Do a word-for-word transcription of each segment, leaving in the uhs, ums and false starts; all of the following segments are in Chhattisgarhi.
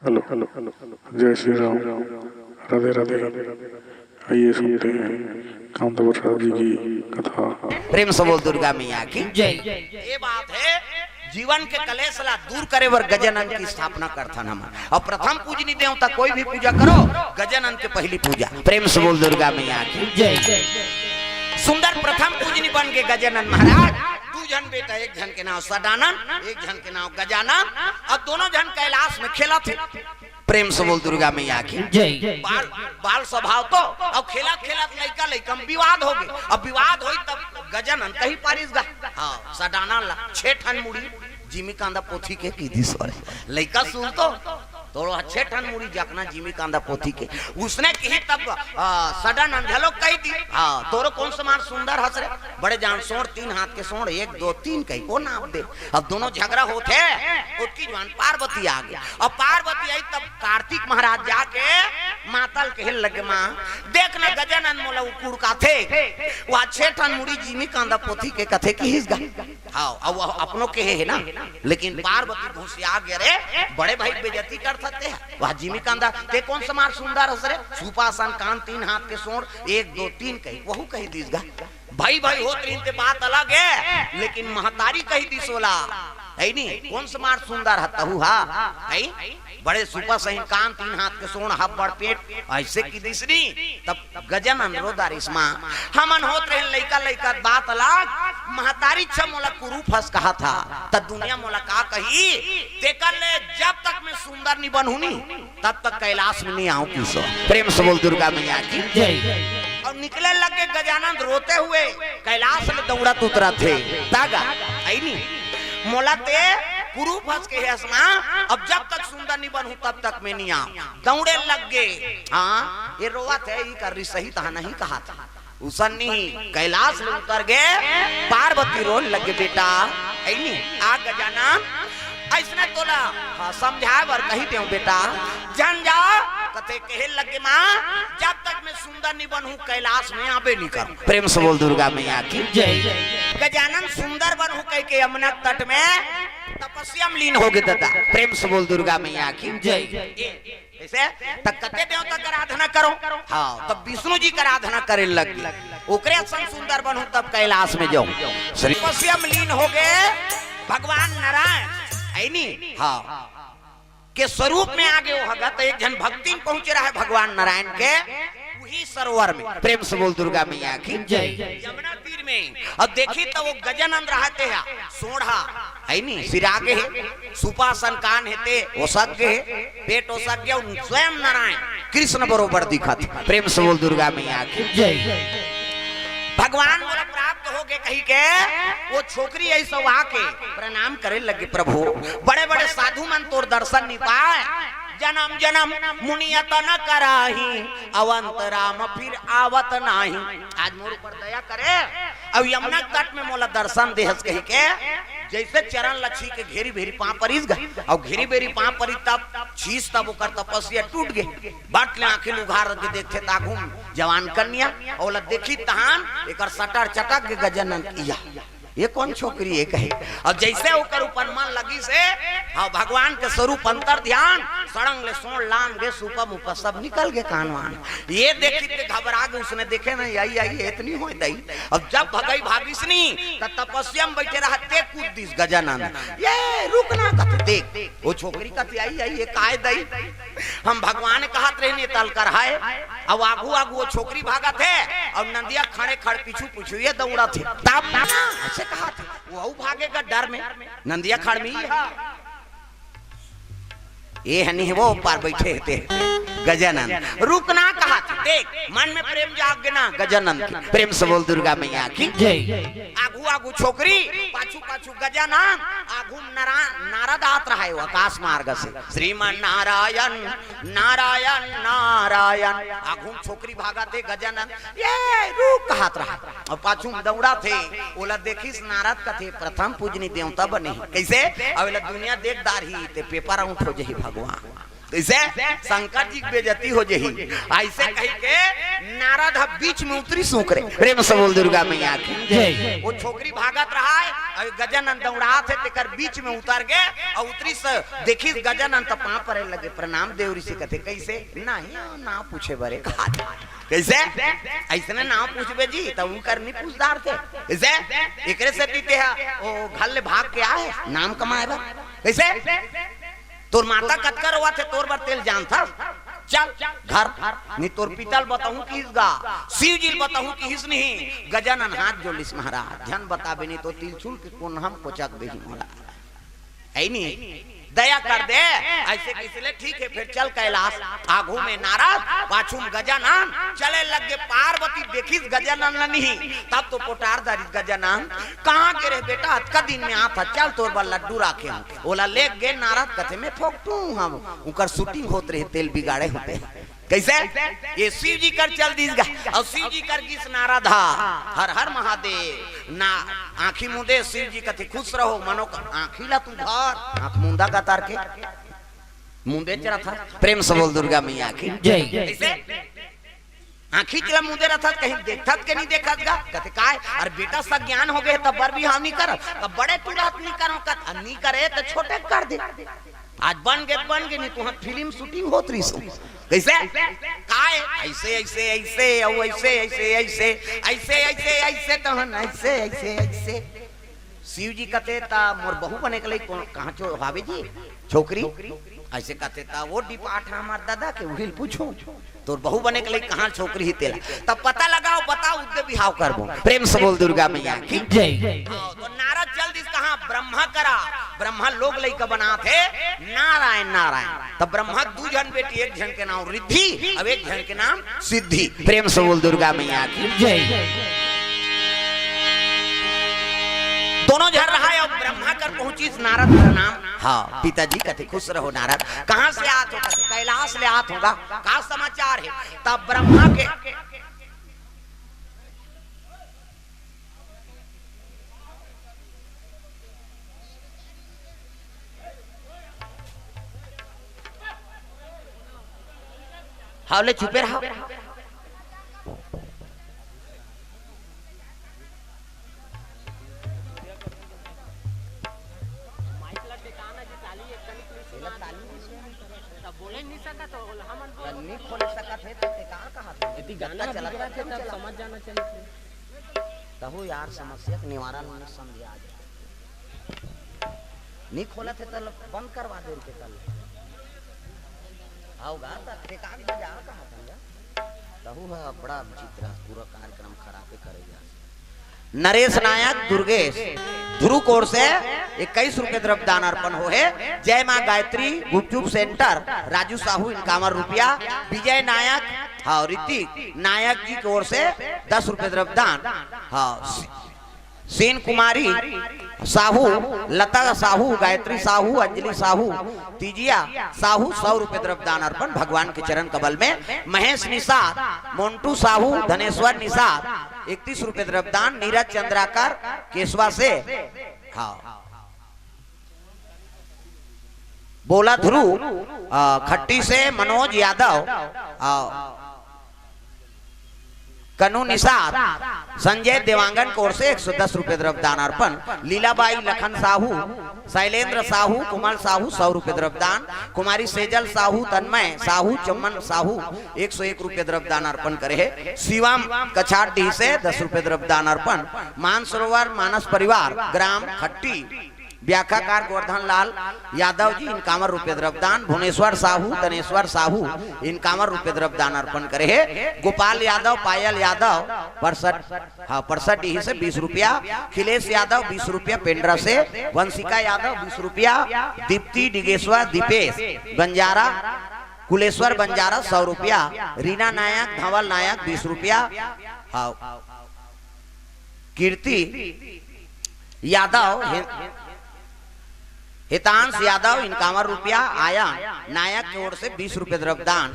हेलो, हेलो, हेलो, जय श्री राम, राधे राधे। आइए सुनते हैं कामदेव प्रसाद जी की कथा। प्रेम से बोल दुर्गा मैया की। जय। ये बात है, जीवन के कलेश ला दूर करे बर गजानन की स्थापना करथन हम। और प्रथम पूजनी देवता कोई भी पूजा करो, गजानन के पहली पूजा। प्रेम से बोल दुर्गा मैया की। जय। सुंदर प्रथम पूजनी बन के गजानन महाराज। दू झन बेटा, एक झन के नाम सदानंद, एक झन के नाम गजानन। और दोनों झन कैलाश में खेलत हे। प्रेम से बोल दुर्गा मैया की। जय। बाल, बाल स्वभाव तो, अब खेलत खेलत लइका लइका में विवाद हो गए। अब विवाद होई तब गजानन कहीं पारिस गा, हाँ, सदानंद ला छह ठन मुड़ी जिमी कांदा पोथी के की दिस वाले लइका सुन तो तोरो छह ठन मुड़ी जकना जिमी कांदा पोथी के। उसने कही तब, आ, सदानंद झलो कही दी, हाँ, तोरो कौन समान सुंदर हस रे, बड़े जान सोंड़, तीन हाथ के सोंड़, एक, दो, तीन कही, वो नाप दे। अब दोनों झगड़ा होत हे, ओतकी जुवान पार्वती आ गई। अब पार्वती आई तब कार्तिक महाराज जाके माता ल कहे लगे, माँ, देख ना गजानन मोला उकुड़काथे, वो छह ठन मुड़ी जिमी कांदा पोथी के कथे किहिस गा। हाँ, अब वो अपनो कहे हे ना, लेकिन पार्वती घुसिया गे रे, बड़े भाई बेइज्जती करथस ते, वो जिमी कांदा, ते कौन समान सुंदर हस रे, सुपासन कान, तीन हाथ के सोंड़, एक, दो, तीन कही, वहू कही दिस गा। भाई भाई होत रहिन ते बात अलग हे, लेकिन महतारी कही दिस ओला, है नी? कौन समान सुंदर हस तहू हा, है? बड़े सुपासन कान, तीन हाथ के सोंड़, हब्बड़ पेट, ऐसे की दिस नी। तब गजानन रो डारिस, माँ, हमन होत रहिन लइका लइका बात अलग, महतारी छे मोला कुरूप हस कहाथे, त दुनिया मोला का कही? तेकर ले जब तक मैं सुंदर नी बनहूँ नी, तब तक कैलाश में नी आऊं किसो। प्रेम से बोल दुर्गा मैया की। जय। और निकले लगे गजानन रोते हुए, कैलाश ले दौड़त उतरत हे। तागा, आई नी। मोला ते कुरूप हस कहे हस माँ, अब जब तक सुंदर नी बनहूँ तब तक मैं नी आऊं। दौड़े लगे। हाँ, ये रोवत हे, ई कर रही सही तहा नहीं कहाथे। उसन नहीं, कैलाश ले उतर गे, पार्वती रोन लगे, बेटा, ऐ नी, आ गजानन, अइसने तोला, हाँ, समझाए बर कही देंव बेटा, झन जा, कथे कहे लगे, माँ, जब तक मैं सुंदर नी बनहूँ, कैलाश में आबे नी करहूँ। प्रेम से बोल दुर्गा मैया की। जय। गजानन सुंदर बनहूँ कह के यमुना तट में तपस्या में लीन हो गे दादा। प्रेम से बोल दुर्गा मैया की। जय। कैसे? तब कते देवता के आराधना करो? हाँ, तब विष्णु जी के आराधना करे लग गे। ओकरे असन सुंदर बनहूँ तब कैलाश में जाऊं। श्री तपस्या में लीन हो गे भगवान नारायण, ऐ नी? हाँ। के स्वरूप में आ गे ओ हगा, त एक झन भक्तिन पहुंचे रहे भगवान नारायण के, उही सरोवर में। प्रेम से बोल दुर्गा मैया की। जय। यमुना तीर में। अब देखी त वो गजानन रहत हे, सोंड़ हा, ऐ नी, सिरा गे हे, सुपासन कान हे ते, ओसक गे हे, पेट ओसक गे, उन स्वयं नारायण कृष्ण बरोबर दिखत। प्रेम से बोल दुर्गा मैया की। जय। भगवान मोला प्राप्त हो गे कही के, वो छोकरी ऐसो आके प्रणाम करे लगे, प्रभु, बड़े बड़े साधु मन तोर दर्शन नी पाए, जनम जनम मुनि यतन कराही, अवंत राम फिर आवत नाही। आज मोर ऊपर दया करे, अउ यमुना तट में मोला दर्शन देहस कही के, जैसे चरण ल छीस के घेरी भेरी पाँव परिस गा, अउ घेरी भेरी पाँव परिस तब छीस तब ओकर तपस्या टूट गे। बट ले आँखी ल उघार के देखथे त आघू म जवान कन्या, अउ ओला देखिस तहान एकर सटर चटक गे गजानन किया। ये कौन छोकरी हे कहे। अउ जैसे ओकर ऊपर मन लगिस हे, हाँ, भगवान के स्वरूप अंतर ध्यान, सड़ंग ले सोंड़ लान गे, सुपा मुपा सब निकल गे कान वान। ये देखिस ते घबरा गे, उसने देखे नहीं, आई, आई, ये त नी होय दई। अब जब भगई भागिस नी, त तपस्या में बैठे रहत ते कूद दिस गजानन। ये रुक ना कथे, देख, वो छोकरी कथे, आई, आई, ये काय दई? हम भगवान कहत रहिन तलकर हे, अउ आघू आघू वो छोकरी भागत हे, अउ नंदिया खड़े खड़ पीछू पीछू ये दौड़त हे। तब ऐसे कहत हे, वहू भागे गा डर में, नंदिया खड़ में ही हे। ये हनी हे वो पार बैठे हे ते गजानन। रुक ना कहत, देख, मन में प्रेम जाग गे ना गजानन के। प्रेम से बोल दुर्गा मैया की। जय। आघू आघू छोकरी, पाछू पाछू गजानन, आघू म नारा-, नारद आत रहे वो आकाश मार्ग से, श्रीमन नारायण, नारायण, नारायण। आघू म छोकरी भागत हे गजानन, ये रुक कहत रहा। अउ पाछू म दौड़त हे, ओला देखिस नारद कथे, प्रथम पूजनी देवता बने हे। कैसे? अब एला दुनिया देख डारही, ते paper out हो जाही भगवान। कइसे? शंकर जी के बेइज्जती हो जही। अइसे कहि के नारद ह बीच में उतरिस ओकरे। प्रेम से बोल दुर्गा मैया की। जय। वो छोकरी भागत रहय, अउ गजानन दौड़ात हे, तेकर बीच में उतर गे, अउ उतरिस, देखिस गजानन त पाँव परे लगे, प्रणाम देवरी से कथे, कइसे? नहीं, ना पूछे बरे, कहा। कइसे? अइसने नाम पूछबे जी, त उनकर नहीं पूछदार थे। कइसे? एकरे सेती ते ह, ओ, घर ले भाग के आए, नाम कमाए बर। कइसे? तोर माता कतका रोवत हे तोर बर, तेला जानथस? चल घर, नहीं तोर पिता ल बताहूं किहिस गा, शिव जी ल बताहूं किहिस नहीं। गजानन हाथ जोड़ लिस, महाराज, झन बताबे, नहीं तो तिलछुल के कोन हम कोचक देही मोला। है नहीं, दया कर दे। अइसे कइसे ले ठीक हे, फेर चल कैलाश। आगू में नारद, पाछू में गजानन, चले लग गे पार्वती, देखिस गजानन ल नहीं, तब तो पोटार धरिस गजानन, कहाँ गे रहे बेटा, अतका दिन में आत हस, चल तोर बर लड्डू राखे हंव। ओला लेग गे नारद, कथे में फोकटू हम, उनकर shooting होत रहे, तेला बिगाड़े होते। कइसे? ये शिव जी कर चल दिस गा, अउ शिव जी कर गिस नारद हा, हर हर महादेव। ना, आँखी मूंदे, शिव जी कथे खुश रहो, मनो क-, आँखी ला तू धर, आँख मूंदा कतर के, मूंदे च रथस। प्रेम से बोल दुर्गा मैया की। जय। कइसे? आँखी च ला मूंदे रथस, कहीं देखथस के नहीं देखथस गा? कथे काय? अरे बेटा, सज्ञान हो गे, तब बर बिहाव नहीं करस, तब बड़े तुरंत नहीं करो, कथे नहीं करे त छोटे कर दे। आज बन गे, बन गे, नहीं तो हम film shooting होत रहिस। कइसे? काय? अइसे, अइसे, अइसे, अउ अइसे, अइसे, अइसे, अइसे, अइसे, अइसे, तहन अइसे, अइसे, अइसे। शिव जी कथे, "त मोर बहू बने के लइक कोन, कहाँ चो हावे जी? छोकरी?" अइसे कथे, "त वो डिपाट ह हमर ददा के, उही ल पूछो। तोर बहू बने के लइक कहाँ छोकरी ही तेला?" तब पता लगाओ, बताओ, उद्दे बिहाव करबो। प्रेम से बोल दुर्गा मैया की। जय। हाँ, तो नारद चल दिस कहाँ? ब्रह्मा करा। ब्रह्मा लोग लइका बनात हे, नारायण, नारायण। तब ब्रह्मा दू झन बेटी, एक झन के नाम रिद्धि, अब एक झन के नाम सिद्धि। प्रेम से बोल दुर्गा मैया की। जय। दोनों झन रहा, अब ब्रह्मा कर पहुंचिस नारद प्रणाम। हाँ, पिताजी कथे खुश रहो नारद। कहाँ से आत हो? कथे कैलाश ले आत हों गा। का समाचार हे? तब ब्रह्मा के हाव ले चुपे रहा। माइक ला टेकाना जी, ताली एक कनी please मार। तब बोले नहीं सकत हो, हमन बोल। नहीं खोल सकत हे, तो ते का कहा? यदि गाना चलत हे, तब समझ जाना चाहिए। तहु यार, समस्या के निवारण में समझ आ जाए। नहीं खोलत हे, तो बंद करवा दे उनके कल। आओगा, तो ते का बजा कहा था? तहु ह बड़ा विचित्र हे, पूरा कार्यक्रम खराबे करेगा। नरेश नायक दुर्गेश ध्रुव कोर से इक्कीस रुपये द्रव्य दान अर्पण हो हे। जय माँ गायत्री गुपचुप सेंटर राजू साहू इनकावन रुपया। विजय नायक, हाँ, ऋतिक नायक जी की ओर से दस रुपये द्रव्य दान। हाँ, सी-, सीन कुमारी साहू, लता साहू, गायत्री साहू, अंजलि साहू, तीजिया साहू सौ रुपये द्रव्य दान अर्पण भगवान के चरण कमल में। महेश निषाद, मोंटू साहू, धनेश्वर निषाद इकतीस रुपये द्रव्य दान। नीरज चंद्राकर केसवा से, हाँ, बोला ध्रुव, आ, खट्टी से मनोज यादव, आ, कनु निषाद, संजय देवांगन की ओर से एक सौ दस रुपये द्रव्य दान अर्पण। लीलाबाई लखन साहू, शैलेंद्र साहू, कुमल साहू सौ रुपये द्रव्य दान। कुमारी सेजल साहू, तन्मय साहू, चम्मन साहू एक सौ एक रुपये द्रव्य दान अर्पण करे हे। शिवम कछार डीह से दस रुपये द्रव्य दान अर्पण। मानसरोवर मानस परिवार ग्राम खट्टी व्याख्याकार गोवर्धन लाल यादव जी इनकावन रुपये द्रव्य दान। भुवनेश्वर साहू, तनेश्वर साहू इनकावन रुपये द्रव्य दान अर्पण करे हे। गोपाल यादव, पायल यादव, परसठ, हाँ, परसठ डीह से बीस रुपया। खिलेश यादव बीस रुपया पेंड्रा से। वंशिका यादव बीस रुपया। दीप्ति डिगेश्वर, दीपेश बंजारा, कुलेश्वर बंजारा सौ रुपया। रीना नायक, धवल नायक बीस रुपया। हाँ, कीर्ति यादव, हि-, हितांश यादव इनकावन रुपया। आया नायक की ओर से बीस रुपये द्रव्य दान।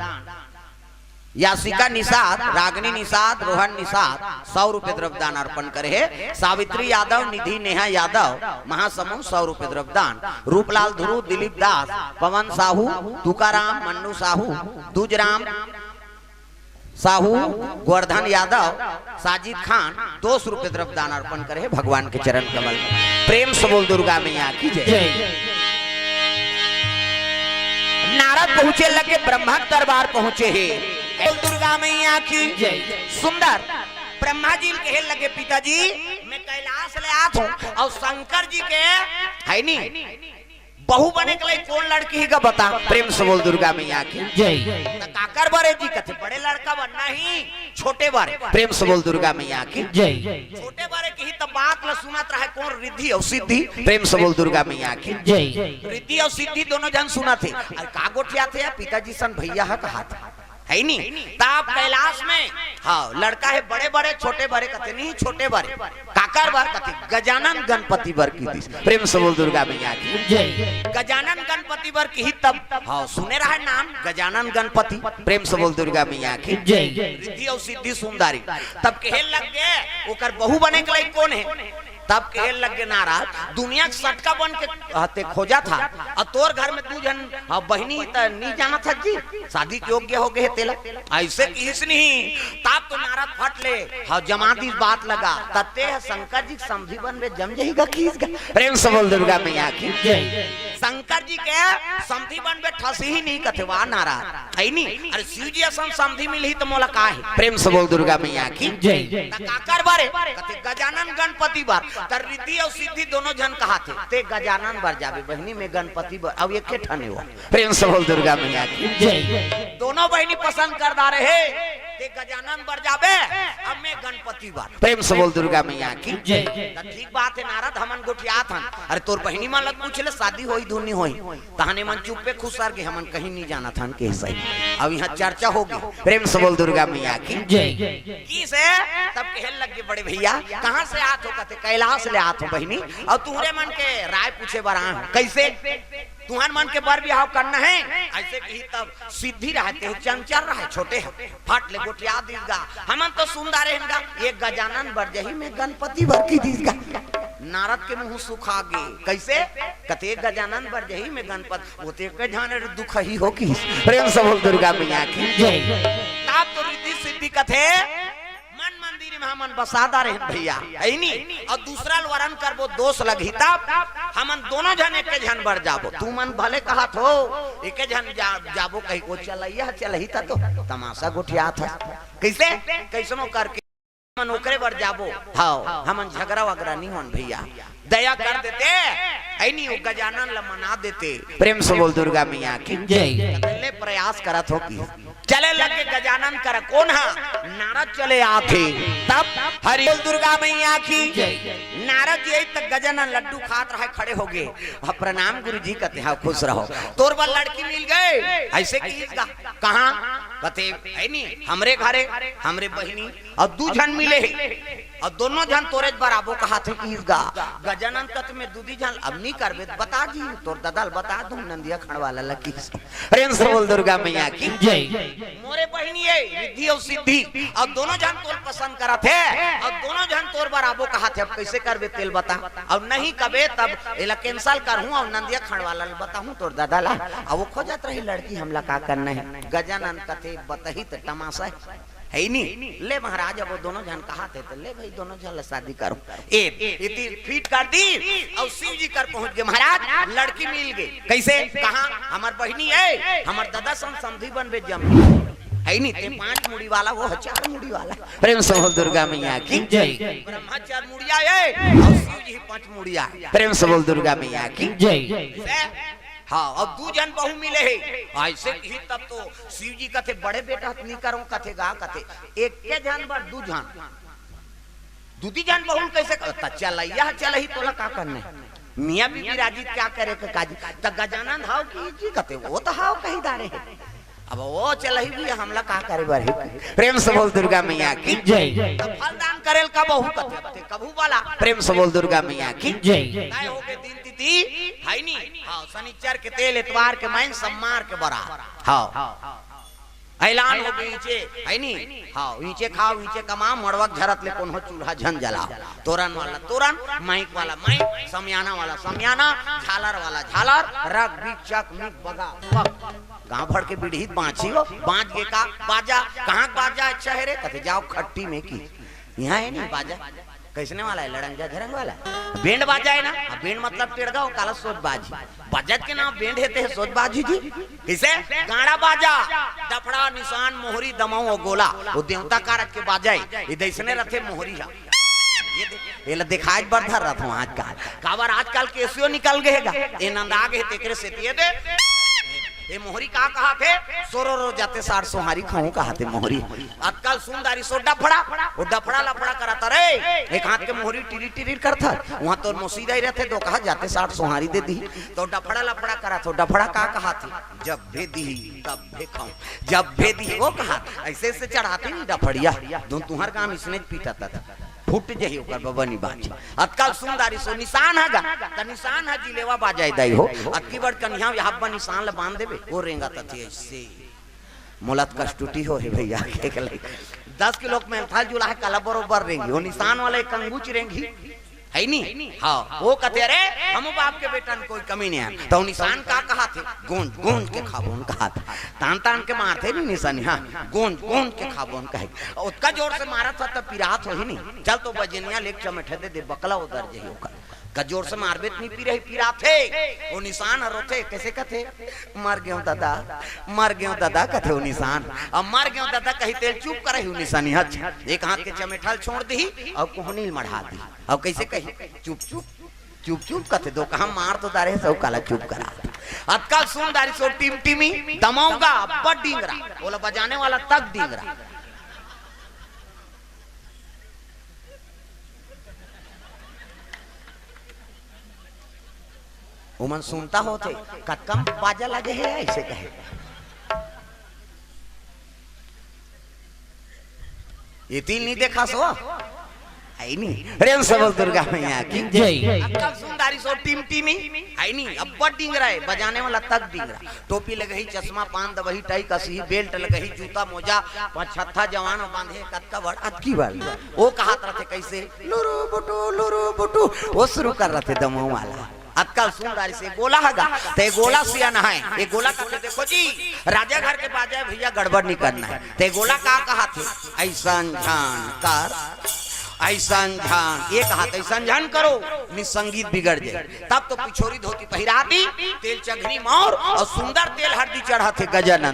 यासिका निषाद, रागनी निषाद, रोहन निषाद सौ रुपये द्रव्यदान अर्पण करे हे। सावित्री यादव, निधि नेहा यादव, महासमुंद सौ रुपये द्रव्यदान। रूपलाल धुरू, दिलीप दास, पवन साहू, तुकाराम, मन्नू साहू, दूजराम साहू, गोवर्धन यादव, साजिद खान दो सौ रुपये द्रव्यदान अर्पण करे हे भगवान के चरण कमल में। प्रेम से बोल दुर्गा मैया की जय। जय। नारद पहुंचे लगे, ब्रह्मा के दरबार पहुंचे हे। बोल दुर्गा मैया की जय। सुंदर ब्रह्मा जी कहे लगे, पिताजी, मैं कैलाश ले आत हूँ और शंकर जी के है नी बहू बने के लिए कौन लड़की ही का बता। प्रेम से बोल दुर्गा मैया की जय। त काकर बरे जी कथे, बड़े लड़का बनना ही, छोटे बरे। प्रेम से बोल दुर्गा मैया की जय। छोटे बरे की ही तब बात ला सुनत रहे कौन, रिद्धि और सिद्धि। प्रेम से बोल दुर्गा मैया की जय। रिद्धि और सिद्धि दोनों झन सुनत हे। अरे का गोठियाथे या पिताजी सन भैया ह कहाथे, है नी? ताप कैलाश में, हाँ, लड़का हे बड़े बरे, छोटे बरे कथे नहीं, छोटे बरे। काकर बर कथे, गजानन गणपति बर की दिस। प्रेम से बोल दुर्गा मैया की जय। गजानन गणपति बर की ही तब, हाँ, सुने रहे नाम गजानन गणपति। प्रेम से बोल दुर्गा मैया की जय। रिद्धि और सिद्धि सुंदरी। तब कहे लग गए, ओकर बहू बने के लायक कौन हे? तब कहे लग गए नारद, दुनिया के सटका बन के हते खोजत हा, और तोर घर में दू झन, हाँ, बहिनी त नी जानत हा जी, शादी के योग्य हो गए हे तेला। ऐसे किहिस नहीं, तब तो नारद फट ले, हाँ, जमा दिस बात लगा, तते ह शंकर जी के समधी बनबे, जम जही गा किहिस गा। प्रेम से बोल दुर्गा मैया की जय। शंकर जी के समधी बनबे, ठसी ही नहीं कथे, वाह नारद, है नी? अरे शिव जी असन समधी मिलही त मोला का हे? प्रेम से बोल दुर्गा मैया की जय। त काकर बरे? कथे गजानन गणपति बर। त रिद्धि और सिद्धि दोनों झन कहाथे, ते गजानन बर जाबे बहिनी, मैं गणपति बर। अब एके ठन हे वो। प्रेम से बोल दुर्गा मैया की जय। दोनों बहिनी पसंद कर डारे हे, ते गजानन बर जाबे, अब मैं गणपति बर। प्रेम से बोल दुर्गा मैया की जय। त ठीक बात हे नारद, हमन गोठियात हन। अरे तोर बहिनी मन ल पूछ ले, शादी होही धुन नहीं होही। तहने मन चुप्पे खुसर गे, हमन कहीं नहीं जानत हन के सही। अब यहाँ चर्चा हो गई। प्रेम से बोल दुर्गा मैया की जय। किहिस हे? तब कहे लग गए, बड़े भैया, कहाँ से आत हो? कथे, कैलाश ले आत हो बहिनी, और तुहरे मन के राय पूछे बर आए हो। कैसे? तुहर मन के बर बिहाव करना हे? ऐसे किहिस तब सिद्धि रहे, ते चंचल रहे, छोटे हे, फट ले गोठिया दिस गा। हमन तो सुंदर रहेन गा, ये गजानन बर जही, मैं गणपति बर की दिस गा। नारद के मुंह सुखा गे। कैसे? कथे गजानन बर जही, मैं गणपति, वो ते के जाने रे दुख ही हो किहिस। प्रेम से बोल दुर्गा मैया की जय। तब तो रिद्धि सिद्धि कथे, मन मंदिर में हमन बसा डारे हन भैया, है नी? और दूसरा ल वरण करबो, दोष लगही तब। हमन दोनों झन एके झन बर जाबो। तुमन भले कहत हो एके झन जा, जाबो कही, ओ चलैया चलही त तो तमाशा गोठियात हे। कैसे? कैसनो करके हमन ओकरे बर जाबो। हाँ, हमन झगड़ा वगड़ा नहीं होन भैया, दया कर देते, है नी, वो गजानन ला मना देते। प्रेम से बोल दुर्गा मैया की जय। ले प्रयास करत हो कि चले लगे गजानन कर। कौन हा? नारद चले आथे। तब हरि बोल दुर्गा मैया की जय। नारद जी तक गजानन लड्डू खात रहे, खड़े हो गए। हाँ, प्रणाम गुरु जी कथे, हाँ, खुश रहो, तोर बर लड़की मिल गए। ऐसे किहिस गा, कहाँ? कथे, है नी, हमरे घरे, हमरे बहिनी और दू झन मिले हे, और दोनों झन तोरेच बर आबो कहाथे किहिस गा। गजानन कथे, मैं दूदी झन अब नहीं करबे, बता जी, तोर ददा ल बता दूं, नंदिया खंडवाला ल किहिस। प्रेम से बोल दुर्गा मैया की जय। मोरे बहिनी हे रिद्धि और सिद्धि, और दोनों झन तोर पसंद करत हे, और दोनों झन तोर बर आबो कहाथे, अब कैसे करबे ते ल बता। और नहीं कबे तब एला cancel करहूं और नंदिया खंडवाला ल बताहूं तोर ददा ला, अब वो खोजत रही लड़की, हमला का करना हे। गजानन कथे, बतही त तमाशा हे। है नी? ले महाराज, अब वो दोनों झन कहाथे त ले भाई, दोनों झन ला शादी करो। ए, इति फिट कर दी और शिव जी कर पहुंच गए। महाराज, लड़की मिल गई। कैसे? कहाँ? हमर बहिनी हे, हमर ददा सन समधी बनबे जम। है नी? ते पांच मुड़ी वाला, वो ह चार मुड़ी वाला। प्रेम से बोल दुर्गा मैया की जय। ब्रह्मा चार मुड़िया हे और शिव जी पांच मुड़िया हे। प्रेम से बोल दुर्गा मैया की जय। से हाँ, अब दू झन बहू मिले हे। ऐसे ही तब तो शिव जी कथे, बड़े बेटा हत नी करो कथे गा कथे, एके झन बर दू झन, दूदी झन बहू कैसे कर-, त चलैया चलही, तोला का करना हे? मियाँ बीबी राजी, क्या करे के काजी? त गजानन हाव की जी कथे, वो तो हाव कही डारे हे। अब वो चलही भी, हमला का करे बर हे? प्रेम से बोल दुर्गा मैया की जय। त फल दान करेल का बहू कथे, ते कभू वाला। प्रेम से बोल दुर्गा मैया की जय। तय हो गए दिन तिथि, है नी? हाँ, शनिचर के तेल, एतवार के मैन, सम्मार के बरात। हाँ। ऐलान हो गई, ईंचे, है नी? हाँ, ईंचे खाओ, ईंचे कमाओ, मड़वक झरत ले कोनो चूल्हा झन जलाओ। तोरन वाला तोरन, माइक वाला माइक, समियाना वाला समियाना, झालर वाला झालर, रग बिग चक मिग बगा बग। गांव भर के बिड़हित बांची हो, बांच गे का बाजा, कहाँ के बाजा अच्छा है रे? कथे जाओ खट्टी में की, यहाँ है नहीं बाजा। कैसने वाला है? लड़ंगा झरंग वाला। बैंड बाजा है ना? हाँ, बैंड मतलब टेड़गा, वो काला सोज बाजी। बजत के नाम बेंध हेते सोच बाजी जी। किसे? गाड़ा बाजा, डफड़ा, निशान, मोहरी, दमाऊ और गोला। वो देवता कारक के बाजा है। ये दैसने रथे मोहरी हा। ये दे-, ये ला दिखाई बर धर रहा था आजकल। काबर आजकल केसियो निकल गए गा। ये नंदा गए तेकरे से ये दे। ये मोहरी का कहा थे? सोरो रो जाते साठ सोहारी खाऊं कहा थे मोहरी। अतकाल सुंदरी सो डफड़ा, वो डफड़ा लफड़ा करत रे। एक हाथ के मोहरी टिरी टिरी करत, वहां तो मोसी दाई रहते, दो कहा जाते साठ सोहारी दे दी। तो डफड़ा लफड़ा करत हो, डफड़ा का कहा थे? जब भे दी, तब भे खाऊं, जब भे दी, वो कहा। ऐसे ऐसे चढ़ाते नहीं डफड़िया, दो तुहर काम इसने पीटा था, फूट जही ओकर बबनी बाज। अतकाल सुंदरी सो निशान है गा, त निशान है जिलेवा बाजाए दाई हो। अतकी बड़ कन्या यहाँ बन निशान ल बांध देबे, वो रेंगा तथे ऐसे। मोला त कष्टुटी हो हे भैया, के के लई। दस किलो के मेंथा जुला हे, काला बरोबर रेंगी। वो निशान वाला एक अंगूच रेंगी, है नी? हाँ, वो कहते, "अरे, हम बाप के बेटा में कोई कमी नहीं है।" तो निशान का कहा थे? "गूंज, गूंज के खाबोन" कहा थे। तान, तान के मारते नहीं निशान, हाँ, "गूंज, गूंज के खाबोन" कहे। ओतका जोर से मारत था, तब पिरात हो ही नहीं। चल तो बजनिया लेके चमेठे दे दे, बकला उधर जही ओकर। का जोर से मारबे त नहीं पी रही, पिरात हे। वो निशान हर होथे, कैसे कथे? "मर गयो दादा, मर गयो दादा," कथे वो निशान। अब "मर गयो दादा" कही तेल चुप करही वो निशानी हच। एक हाथ के चमेठल छोड़ दी और कोहनील मढ़ा दी। अब कैसे कही? "चुप चुप, चुप चुप" कथे। दो कहा मार तो दारे, सब काला चुप करा। अतकाल सुंदरी सो टिमटिमी, दमौगा, बड़ डिंगरा। बोला बजाने वाला तक डिंगरा। ओमन सुनता होथे, "कतका बाजा लगे हे?" ऐसे कहे। ये तीन नहीं देखा सो? है नहीं। प्रेम से बोल दुर्गा मैया की जय। अतकाल सुंदरी सो टिमटिमी, है नहीं। अब्बड़ डिंगरा है, बजाने वाला तक डिंगरा। टोपी लगही, चश्मा, पान दबही, टाई कसही, बेल्ट लगही, जूता मोजा, पछत्था जवान बांधे, कतका बड़, अतकी बड़। वो कहत रथे कैसे? "लुरु बुटु, लुरु बुटु", वो शुरू कर रथे दमऊ वाला। अतकाल सुंदरी से गोला हगा, ते गोला सियान है। ये गोला कथे, "देखो जी, राजा घर के बाजा भैया, गड़बड़ नहीं करना है।" ते गोला का कहा थे? "ऐसन झन कर, ऐसन झन।" ये कहा थे, "ऐसन झन करो, नहीं संगीत बिगड़ जाए।" तब तो पिछोरी धोती पहिरा दी, तेल चघनी मौर और सुंदर तेल हरदी चढ़ा थे गजानन।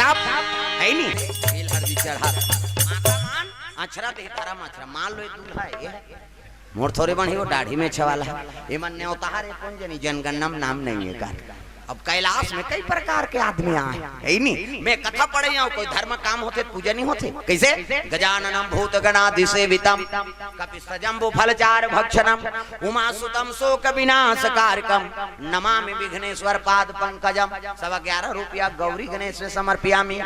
तब है नहीं, तेल हरदी चढ़ा थे। माता मान, अछरा दे धरम अछरा, मान लो ये दूल्हा है, ये है। मोर थोरे बन ही वो दाढ़ी में छवाला है। एमन नेवता हरे कोन जनी, जनगणना में नाम नहीं है का। अब कैलाश में कई प्रकार के आदमी आए, है नी? मैं कथा पढ़े आऊं, कोई धर्म काम होथे त पूजा नहीं होथे। कैसे? गजाननम भूत गणादिसेवितम, कपित्थ जम्बू फलचारु भक्षणम, उमासुतम शोक विनाश कारकम, नमामि विघ्नेश्वर पाद पंकजम। सवा ग्यारह रुपया गौरी गणेश में समर्पयामि।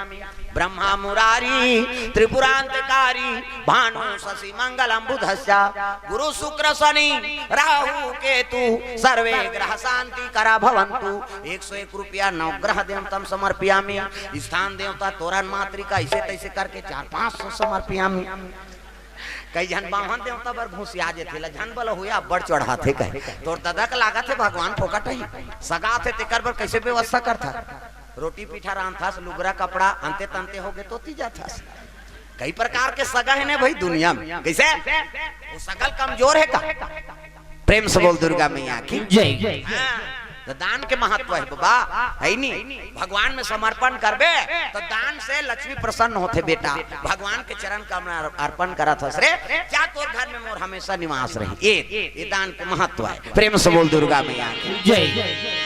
ब्रह्मा मुरारी त्रिपुरांतकारी, भानु शशि मंगलम बुधस्या, गुरु शुक्र शनि राहु केतु, सर्वे ग्रह शांति करा भवंतु। एक सौ एक रुपया नवग्रह देवतम समर्पयामि। स्थान देवता तोरन मातृका, ऐसे तैसे करके चार पांच सौ समर्पयामि। कई झन बामन देवता बर घुसिया जेथे ला, झन बल होया अब्बड़ चढ़ाथे कहे। तोर ददा के लागत हे भगवान फोकट ही सगा थे, तेकर बर कैसे व्यवस्था करथा? रोटी पीठा रांधथस, लुगरा कपड़ा अंते तंते होगे तो ती जाथस। कई प्रकार के सगा है ने भाई दुनिया में, कैसे? वो सगल कमजोर है का? प्रेम से बोल दुर्गा मैया की जय। हाँ, तो दान के महत्व है बाबा, है नी? भगवान में समर्पण करबे तो दान से लक्ष्मी प्रसन्न होथे बेटा। भगवान के चरण कमल अर्पण करत हस रे, जा तोर घर में मोर हमेशा निवास रही। ये, ये दान के महत्व है। प्रेम से बोल दुर्गा मैया की जय।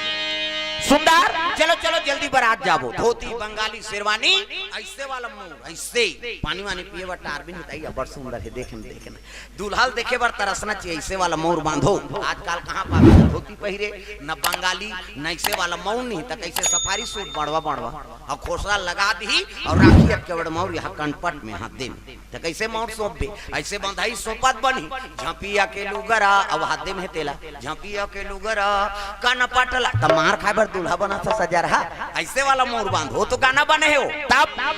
सुंदर, चलो चलो जल्दी बारात जाबो। धोती बंगाली शेरवानी, ऐसे वाला मौर, ऐसे पानी वानी पिए बर टार भी नहीं ताई, बड़ सुंदर है, देखे में देखे में। दूल्हा ल देखे बर तरसना चाहिए, ऐसे वाला मौर बांधो। आजकल कहाँ पाबे न धोती पहिरे, न बंगाली, न ऐसे वाला मौर नहीं, त कैसे सफारी सूट बड़वा बड़वा, और खोसला लगा दी और राखी अटके बड़ मौर यहाँ कनपट में हाथ दे में। त कैसे मौर सौंपबे? ऐसे बंधाई सौंपत बनी, झपिया के लुगरा, अब हाथ दे में तेला, झपिया के लुगरा, कनपट ला, त मार खाए बर दूल्हा बना था सजा रहा। ऐसे वाला मौर बांधो तो गाना बने हो, तब